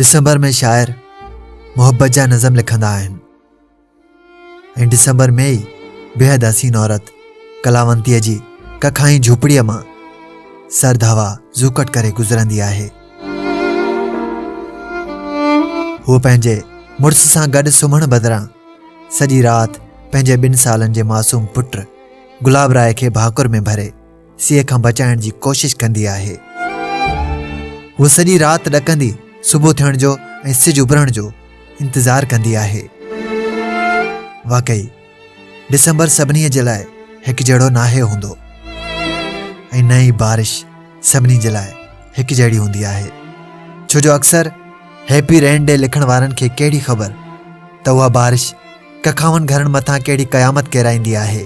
ڊسمبر ۾ شاعر محبت جا نظم لکندا آهن ۽ ڊسمبر ۾ ئي بيحد حسين عورت ڪلاونتيء جي ڪکائين جهوپڙيء مان سرد هوا زوڪٽ ڪري گذرندي آهي. هوء پنهنجي مڙس سان گڏ سمهڻ بدران سڄي رات پنهنجي ٻن سالن جي معصوم پٽ گلاب راء کي ڀاڪر ۾ ڀري سيء کان بچائڻ جي ڪوشش ڪندي آهي. هوء سڄي رات ڏڪندي صبح ٿيڻ جو ۽ سج اڀرڻ جو انتظار ڪندي آهي. واقعي ڊسمبر سڀني جي لاء هڪجهڙو ناهي هوندو ۽ نه ئي بارش سڀني جي لاء هڪجهڙي هوندي آهي. ڇو جو اڪثر هيپي رين ڊي لکڻ وارن کي ڪهڙي خبر ته اها بارش ڪکاون گهرن مٿان ڪهڙي قيامت ڪيرائيندي آهي.